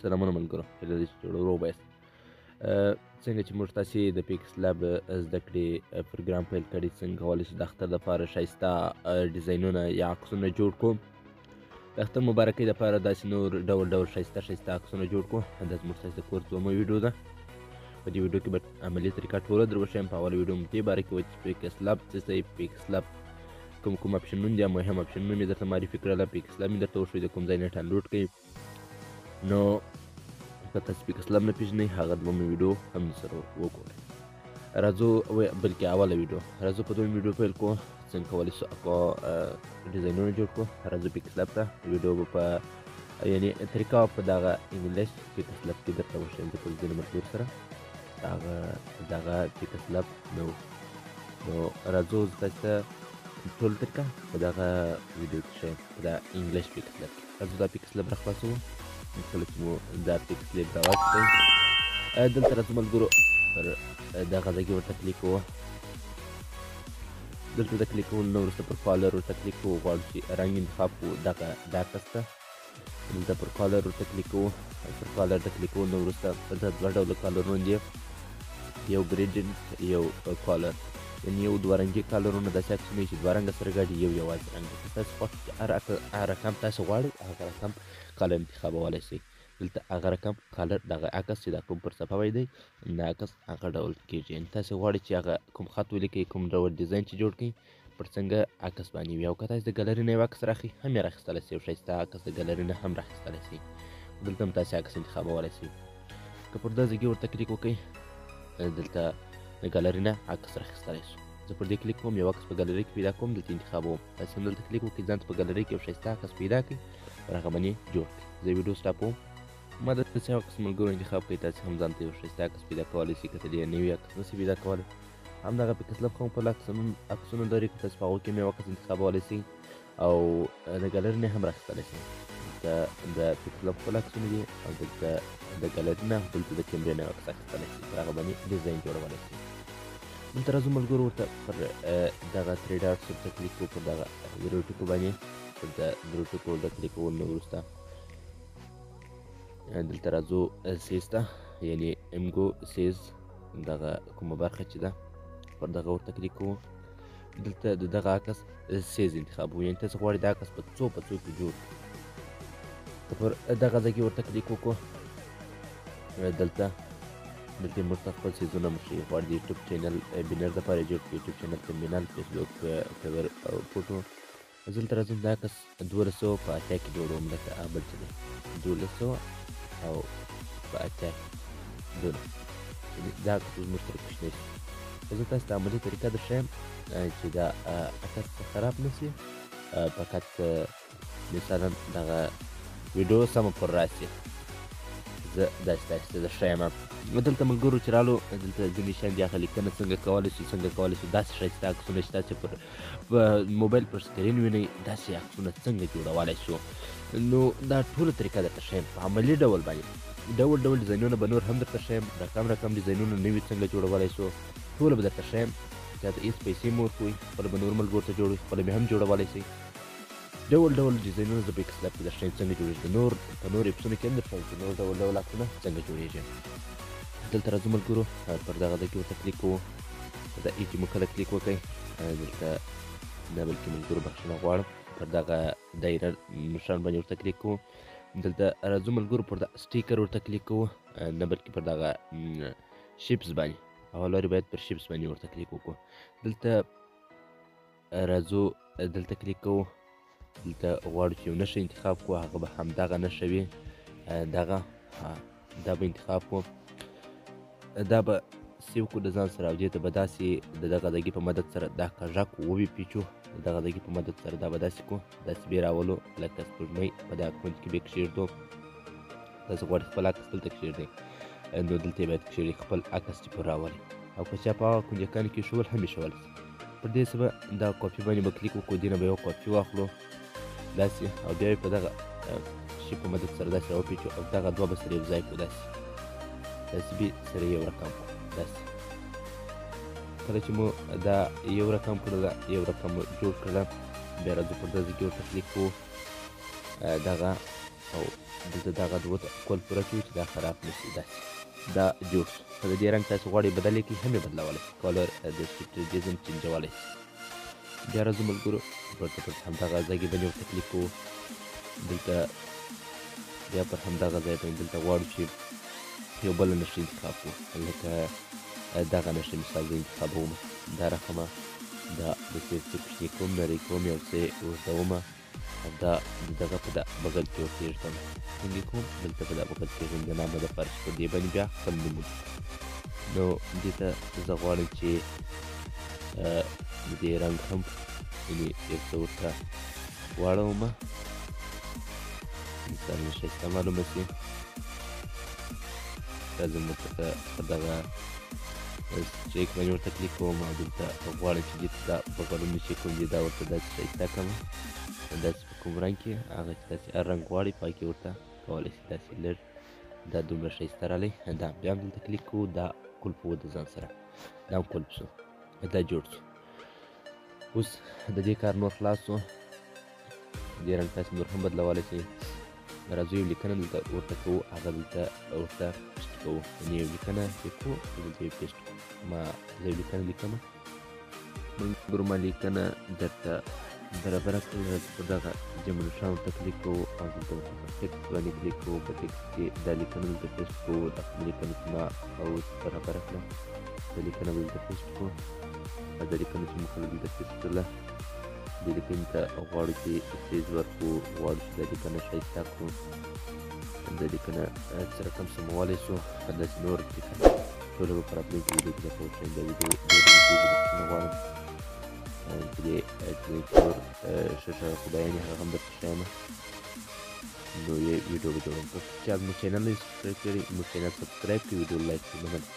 سلامونه ملګرو، هیله ده چې جوړ روغ به یاست. څنګه چې موږ تاسې د PixelLab زده کړې پروګرام پیل کړی، څنګه کولی شو د اختر دپاره ښایسته ډیزاینونه یا عکسونه جوړ کړو، د اختر مبارکۍ دپاره داسې نور ډول ډول ښایسته ښایسته عکسونه جوړ کړو. دا زموږ ستاسې د کورس دویمه ویډیو ده. په دې ویډیو کې به عملي طریقه ټوله در وښیم. په اوله ویډیو مو دې باره کې وه چې PixelLab څه دی، PixelLab کوم کوم اپشنونه دي، مهم اپشنونه مې درته معرفي کړله. PixelLab مې درته وښود کوم ځای نه ډاونلوډ کړئ. نو که تاسو PixelLab نه پېژنئ، هغه دویمه ویډیو هم سره وګورئ. راځو، بلکې اوله ویډیو، راځو په دویمه ویډیو پیل کړو، څنګه کولی شو ډیزاینونه جوړ کړو. راځو PixelLab ته. ویډیو به په یعنې طریقه په دغه انګلیش PixelLab کې درته وښیم، ځکه ځینې ملګرو سره هغه دغه PixelLab نه و. نو راځو زه تاسو ته ټول طریقه په دغه ویډیو کې ښیم، په دا انګلیش PixelLab کې. راځو دا PixelLab راخلاصوو. کله چې مو دا PixelLab راواخیستی، دلته راځو ملګرو، پر دغه ځای کې ورته کلیک کوو. دلته د کلیک کولو نه وروسته پر color ورته کلیک کوو. غواړو چې رنګ انتخاب کړو دغه دا کس ته. دلته پر color ورته کلیک کوو. پر color د کلیک کولو نه وروسته دلته دوه ډوله color ونه دي، یو gradient، یو color. یعنې یو دوه رنګي color ونه داسې عکسونه چې دوه رنګه سره ګډ، یو یوازې رنګ. که تاسو خوښ چې هر رقم تاسو غواړئ هغه رقم color انتخابولی شئ. دلته هغه رقم color دغه عکس چې دا کوم پر صفحه وای دی، دا عکس هغه ډول کېږي. یعنې تاسو غواړئ چې هغه کوم خط ولیکئ، کوم ډول ډیزاین چې جوړ کړئ، پر څنګه عکس باندې وي. او که تاسو د ګالري نه یو عکس راخلئ هم یې راخیستلی شئ، یو ښایسته عکس د ګالري نه هم راخیستلی شئ. دلته هم تاسې عکس انتخابولی شئ. که پر دا ځای ورته کلیک وکړئ، دلته د ګالري نه عکس راخیستلی شو. زه پر دې کلیک کوم، یو عکس په ګالري کې پیدا کوم، دلته انتخابوم. تاسې هم دلته کلیک وکړئ، ځان ته په ګالري کې یو ښایسته عکس پیدا کړئ، پر هغه باندې جوړ کړئ. زه ویډیو سټاپوم. ما داسې یو عکس ملګرو انتخاب کړئ، تاسې هم ځان ته یو ښایسته عکس پیدا کولی شئ. که ته ډېر نوي عکس نه شئ پیدا کولی، همدغه PixelLab هم خپل عکسونه لري، که تاسو په هغو کې هم یو عکس انتخابولی شئ او د ګالري نه هم راخیستلی شئ. دلته د PixelLab خپل عکسونه دي، او دلته د ګالري نه، دلته د کیمرې نه یو عکس اخیستلی شئ، پر هغه باندې ډیزاین جوړولی شئ. دلته راځو ملګرو، ورته پر دغه three dots ورته کلیک کړو، پر دغه درو ټکو باندې. پر د درو ټکو د کلیک کولو نه وروسته دلته راځو size ته، یعنې image size دغه کومه برخه چې ده پر دغه ورته کلیک کوو. دلته د دغه عکس size انتخابوو، یعنې تاسو غواړئ دا عکس په څو په څو کې جوړ کړئ. که پر دغه ځای کې ورته کلیک وکړو، دلته موږ ته خپل سیزونه مو ښیي. غواړي د یوټیوب channel banner دپاره جوړ کړي، یوټیوب channel thumbnail، فیسبوک cover او photo. زه دلته راځم، دا عکس 1280 کې جوړوم، لکه هغه بل چې دی 1280 کې دونه. دا عکس زموږ سره کوچنی شي. زه تاسو ته عملي طریقه در ښیم چې دا عکس خراب نه شي، فقط مثلا دغه ویډیو سمه پر راسي. زه داسې تاسو ته در ښیم. دلته ملګرو چې رالو، دلته ځینې شیان دي، هغه لیکنه څنګه کولی شو، څنګه کولی شو داسې ښایسته عکسونه چې تاسې پر موبایل پر سکرین وینئ، داسې عکسونه څنګه جوړولی شو. نو دا ټوله طریقه درته ښیم په عملي ډول باندې. ډول ډول ډیزاینونه به نور هم درته ښیم، رقم رقم ډیزاینونه نوي څنګه جوړولی شو ټوله به درته ښیم. چاته هېڅ پیسې مه ورکوئ، خپله به نور ملګرو ته جوړوئ، خپله مې هم جوړولی شئ. ډول ډول ډیزاینونه زه په PixelLab کې درښیم څنګه جوړېږي. د نور په نور اپسونو کې هم درښیم چې نور ډول ډول عکسونه څنګه جوړېږي. دلته راځو ملګرو، پر دغه ځای کې ورته کلیک کوو. پر دا ای چې مو کله کلیک وکړئ، دلته نه بلکې ملګرو بخښنه غواړم، پر دغه دایره نښان باندې ورته کلیک کوو. دلته راځو ملګرو، پر دا sticker ورته کلیک کوو، نه بلکې پر دغه shapes باندې. اول لارې باید پر shapes باندې ورته کلیک وکړو. دلته راځو، دلته کلیک کوو. دلته غواړو چې یو نښه انتخاب کړو، هغه به همدغه نښه وي، دغه دا به انتخاب کړو، دا به save کړو د ځان سره. او دې ته به داسې د دغه ځای په مدد سره دا کږه کړو، وبې پیچو. د دغه ځای په مدد سره دا به داسې کړو، داسې به یې راولو لکه سپوږمۍ، په دغه کونج کې به یې کښېږدو. تاسو غواړئ خپل عکس دلته کښېږدئ، نو دلته یې باید کښېږدئ خپل عکس چې پر راولئ. او که چا په هغه کنجکانو کې ایښول هم ایښولی شي. پر دې څه به دا کاپي باندې به کلیک وکړو، دې نه به یوه کاپي واخلو داسې، او بیا یې په دغه شي په مدد سره داسې راوپېچو، او دغه دوه به سره یو ځای کړو، داسې داسې به سره یو رقم کړو داسې. کله چې مو دا یو رقم کړله، یو رقم مو جوړ کړله، بیا راځو پر دغه ځای کې ورته کلیک کوو، دغه او دلته دغه دوه ته کول پوره کړو چې دا خراب نه شي. داسې دا جوړ شو. که د دې رنګ تاسو غواړئ بدل یې کړئ هم یې بدلولی شئ، color د ډیزاین چینجولی شئ. بیا راځو ملګرو ورته پر همدغه ځای کې باندې ورته کلیک کوو. دلته بیا پر همدغه ځای باندې دلته غواړو چې یو بله نښه انتخاب کړو، لکه دغه نښه مثال زه انتخابوم، دا رقمه دا داسې یو څه کوچنی کوم، نری کوم، یو څه اوږدوم او دا دغه په دا بغل کې ورته ږدم. څنګه کوم؟ دلته په دا بغل کې ږدم د نامه دپاره چې په دې باندې بیا خپل نوم ولیکم. نو دې ته زه غواړم چې د دې رنګ هم یعنې یو څه ورته واړوم، مثال ښایسته معلومه شي. راځم ورته په دغه چیک باندې ورته کلیک کوم او دلته غواړم چې دې ته دا بغلونه چې کوم دي دا ورته داسې ښایسته کړم، داسې په کوم رنګ کې هغه چې تاسې هر رنګ غواړئ پاکې ورته کولی شئ. داسې لږ دا دومره ښایسته رالی. دا بیا هم دلته کلیک کوو، دا قلف و د ځان سره، دا هم قلف شو، دا جوړ شو. اوس د دې کار نور خلاص شو. دې رنګ تاسې نور هم بدلولی شئ. راځو یو لیکنه دلته ورته کوو، هغه دلته ورته paste کوو، یعنې یو لیکنه لیکو دلته یې paste کوو. ما زه یو لیکنه لیکم، ملګرو ما لیکنه درته برابره کړل. راځو په دغه جمع نښان ورته کلیک کوو او دلته ورته په text باندې کلیک کوو. په text کې دا لیکنه دلته paste کوو، دا کومه لیکنه چې ما اوس برابره کړه دا لیکنه به دلته paste کوو. او دا لیکنه چې موږ دلته paste کړله دې لیکنې ته غواړو چې سیز ورکړو، غواړو چې دا لیکنه ښایسته کړو، دا لیکنه څه رقم سمولی شو. داسې نور لیکنه ټوله به په راتلونکي ویډیو کې درته وښیم. دا ویډیو ډېره اوږدېږي، بخښنه غواړم. په دې کې نور ښه ښه خدایانې هغه هم درته ښیم، نو یې ویډیو به جوړوم. تر څو چې زموږ چینل نه وي subscribe کړی، زموږ چینل subscribe کړئ، ویډیو like کړئ. مننه.